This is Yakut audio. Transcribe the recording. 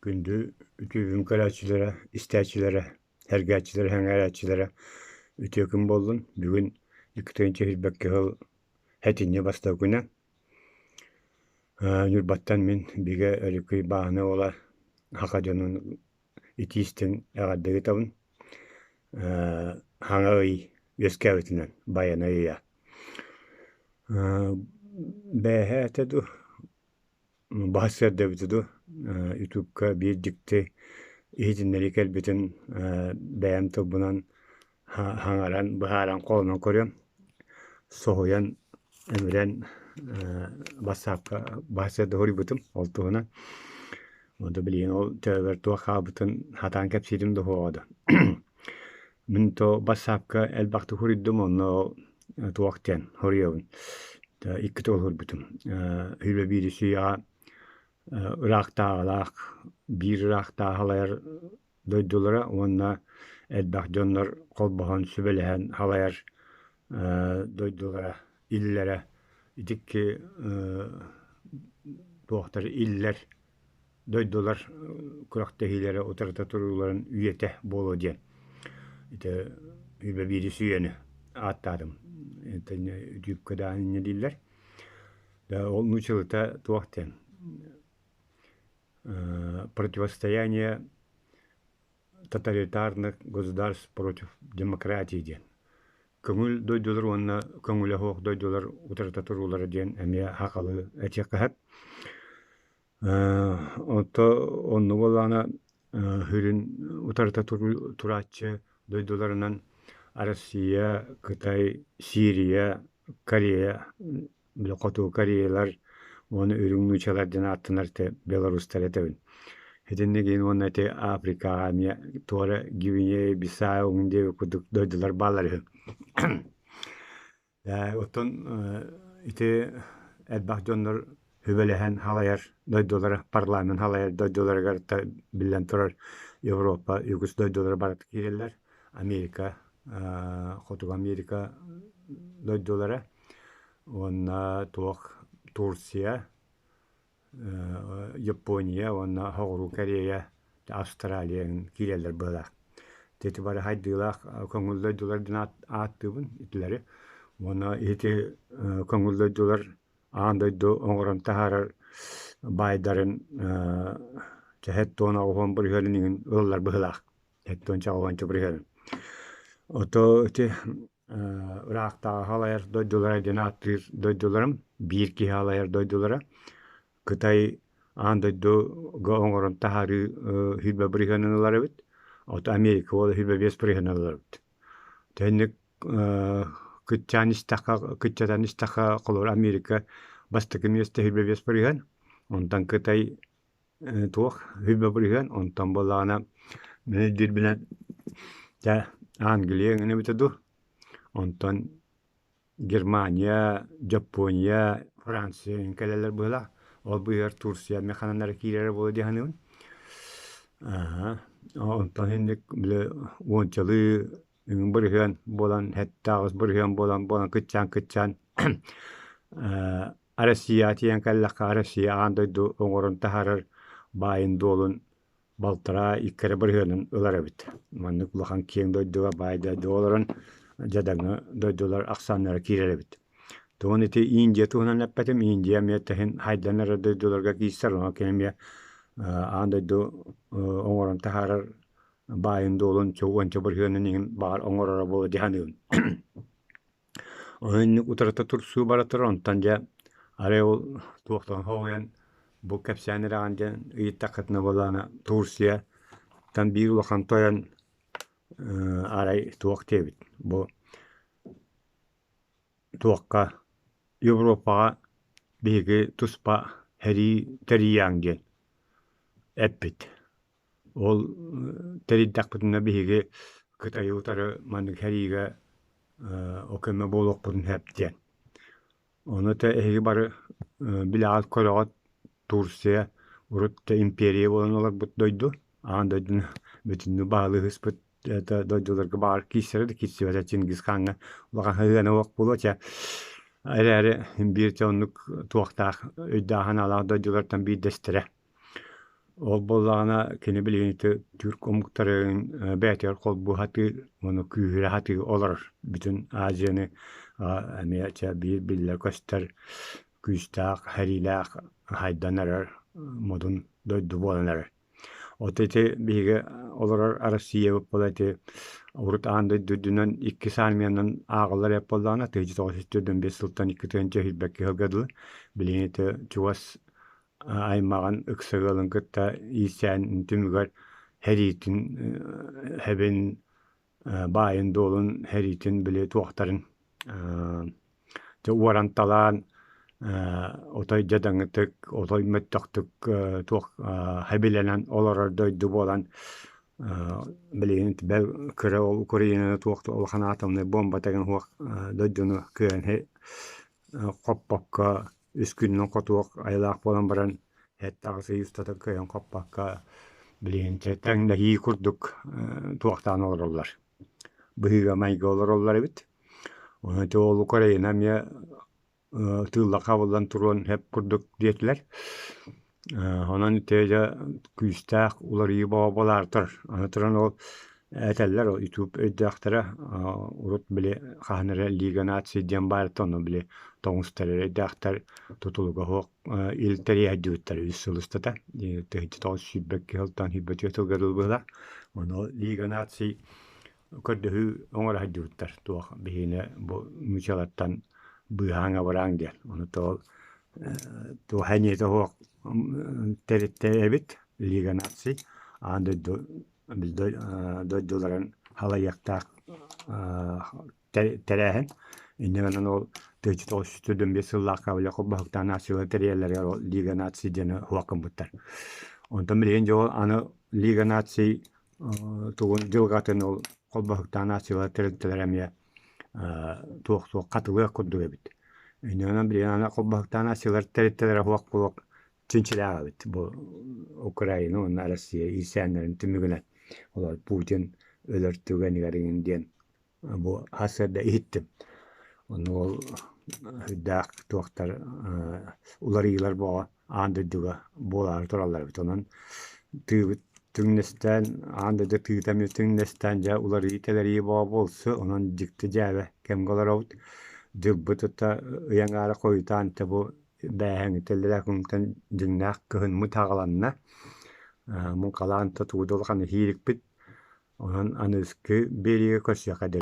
Күндү үтүөбүн көрөөччүлэрэ, истээччилэрэ, сэргээччилэрэ, сэҥээрээччилэрэ үтүө күн буоллун! Бүгүн 2 сүүрбэккэ сыл сэтинньи бастакы күнэ. Ньурбаттан мин Бигэ Өрүкүй Бааһына уола саха дьонун итии-истиҥ эҕэрдэ ыытабын. Хаҥа ый үөскээбитинэн Байанай ыйа. Бээһээ этэ дуу, баһа сыарда эбитэ дуу, ютубка биир дьикти иһитиннэрии кэлбитин бэйэм тылбынан хаҥаран, быһааран холонон көрүөм. Соһуйан, өмүрэн бассаапка баһа суруйбутум ол туһунан. Онто билигин ол төбөбөр туох хаалбытын сатаан кэпсиирим да суоҕа да. Мин то бассаапка элбэхтик суруйдум, онно туох диэн суруйабын. Икки тыл суруйбутум. Сүүрбэ биирис үйэҕэ ыраахтааҕылаах, биир ыраахтааҕы салайар дойдулара уонна элбэх дьоннор холбоһон сүбэлэһэн салайар дойдулара, иллэрэ итикки туохтар иллэр дойдулар күрэхтэһиилэрэ утарыта турууларын үйэтэ буолуо диэн ити үйэ биирис үйэни ааттаатым. Үтүүпкэ даҕаны инньэ дииллэр. Ол нууччалыыта туох диэн противостояние тоталитарных государств против демократии диэн. Көҥүл дойдулар уонна көҥүлэ суох дойдулар утарыта туруулара диэн эмиэ сахалыы этиэххэ сөп. Онто оннук буоллаҕына сүрүн утарыта турааччы дойдуларынан Россия, Кытай, Сирия, Корея били хотугу кореялар уонна үрүҥ нуучалар диэн ааттанар этэ белорустар этэбин. Итинник иһин уонна ити Африкаҕа эмиэ туора Гвинея, Бисау диэбит курдук дойдулар бааллар үһү. Оттон ити элбэх дьоннор сүбэлэһэн халайар дойдулара, парламент халайар дойдуларыгар биллэн турар Европа үгүс дойдулара барыта киирэллэр. Америка, Хотугу Америка дойдулара уонна туох Турция, Япония уонна Соҕуруу Корея, Австралия киирэллэр быһыылаах. Ити бары хайдыылаах көҥүл дойдулар диэн ааттыыбын итилэри. Уонна ити көҥүл дойдулар аан дойду оҥорон таһаарар баайдарын 78 бырыһыанын иһин ылаллар быһыылаах. 78 бырыһыанын. Ото ити ыраахтааҕы салайар дойдулара диэн ааттыыр дойдуларым биир киһи салайар дойдулара Кытай аан дойдуга оҥорон таһаарыы 100 бырыһыанын ылар эбит, ото Америка буола 25 бырыһыанын ылар эбит. Тэһинник кыччаан истэххэ, кыччатан истэххэ, холобур Америка бастакы миэстэ 25 бырыһыан, онтон Кытай туох 100 бырыһыан, онтон буоллаҕына мин өйдүүрбүнэн дьэ Англия эҥин эбитэ дуу, онтон Германия, Япония, Франция эҥин кэлэллэр быһыылаах. Ол быыһыгар Турция эмиэ ханан эрэ киирэрэ буолуо дии саныыбын. Аа, онтон инник били уончалыы эҥин бырыһыан буолан, 7-8 бырыһыан буолан буолан кыччаан-кыччаан Россияҕа тиийэн кэллэххэ, Россия аан дойду оҥорон таһаарар баайын-дуолун 1,5-2 эрэ бырыһыанын ылар эбит. Маннык улахан киэҥ дойдуга баай дойдуга олорон дьадаҥы дойдулар ахсааннара киирэр эбит. Тугун ити Индия туһунан эппэтим, Индия эмиэ тэһин хайдан эрэр дойдуларга киирсэр, онон кини эмиэ аан дойду оҥорон таһаарар баайын-дуолун уонча бырыһыанын иһин баҕар оҥороро буолуо дии саныыбын. Оһүннүк утарыта турсуу бара турар, онтон дьэ арай ол туохтан хоһуйан бу кэпсээн эрэҕин диэн ыйыттаххытына буоллаҕына Турцияттан биир улахан тойон арай туох диэбит бу туохха Европаҕа биһиги туспа сэрии тэрийээҥ диэн эппит. Ол тэрийдэхпитинэ биһиги Кытайы утары маннык сэриигэ көмө буолуохпутун сөп диэн. Ону тэ эһиги бары билэҕит көрөҕүт Турция урут да империя буолан олорбут дойду, аан дойдуну бүтүннүү баһылыы это дойдуларга баҕар киирсэрэ да киирсибэтэ Чингисхаҥҥа улахан сыһыана суох буолуо чэ. Эрээри биир оннук туохтаах өйдөөх санаалаах дойдулартан биирдэстэрэ. Ол буоллаҕына кини билигин ити түүрк омуктарын бэйэтигэр холбуу сатыыр уонна күүһүрэ сатыы олорор. Бүтүн Азияны эмиэ чэ биир биллэр-көстөр күүстээх, сэриилээх хайдан эрэр модун дойду буолан эрэр. От ити биһиги олорор Россиябыт буола ити урут аан дойду үрдүнэн иккис армиянан ааҕыллар эбит буоллаҕына, 1945 сылтан 2022 сылга дылы билигин ити чугас аймаҕын ыкса ыалын кытта иирсээн түмүгэр сэриитин сэбин баайын-дуолун сэриитин били туохтарын дьэ уоран-талаан отой дьадаҥытык, отой мөлтөхтүк туох сэбилэнэн олорор дойду буолан билигин бэл кыра ол Украинаны туох да улахан атомнай буомбата гына суох дойдуну кыайан хоппокко үс күнүнэн хотуох айылаах буолан баран эт-аҕыс ый устата кыайан хоппокко билигин тэҥнэһии курдук туохтаан олороллор быһыыга-майгыга олороллор эбит. Онон ити ол Украина эмиэ тыылла хабыллан туруон сөп курдук диэтилэр. Онон ити дьэ күүстээх уларыйыы бөҕө буолаары турар. Аны туран ол этэллэр ол ютуб өйдөөхтөрө урут били хаһан эрэ Лига наций диэн баар этэ ону били тоҥустар эрэйдээхтэр тутулуга суох ил тэрийээччибиттэр үс сыл устата 1922 сылтан 24 сылга дылы быһыылаах. Ону Лига наций көрдөһүү оҥоро сылдьыбыттар туох биһиги бу нуучалартан быыһааҥ абырааҥ диэн. Ону тоҕо туох эниэтэ суох тэрилтэ эбит Лига наций аан дойду дойдуларын халайыахтаах тэрээһин. Инньэ гынан ол 1945 сыллаахха били холбоһуктаах нациялар тэрийэллэригэр ол Лига наций диэни суох гыммыттар. Онтон билигин дьэ ол аны Лига наций тугун дьылҕатын ол холбоһуктаах нациялар тэрилтэлэрэ эмиэ туох-туох хатылыах курдук эбит. Инньэ гынан билигин аны холбоһуктаах нациялар тэрилтэлэрэ суох буолуох чинчилээх эбит бу Украина уонна Россия иирсээннэрин түмүгүнэн. Олор Путин өлөр түгэнигэр иҥин диэн бу хас эрдэ иһиттим. Онно ол үрдээх туохтар уларыйыылар буола аан дойдуга буолаары тураллар эбит. Онон тыыбыт түҥнэстээн, аан дойду тыыта эмиэ түҥнэстээн дьэ уларыйыы-тэлэрийии бөҕө буолсу. Онон дьикти дьээбэ кэмҥэ олоробут. Дьылбыт ытта ый аҥаара хойутаан дьэ бу бээһэҥҥитэллэрэ күнтэн дьиҥнээх кыһыммыт аҕаланна. Муҥхалаан да тугу да улаханы иһиирикпит. Онон аныгыскы биэриигэ көрсүөххэ диэри.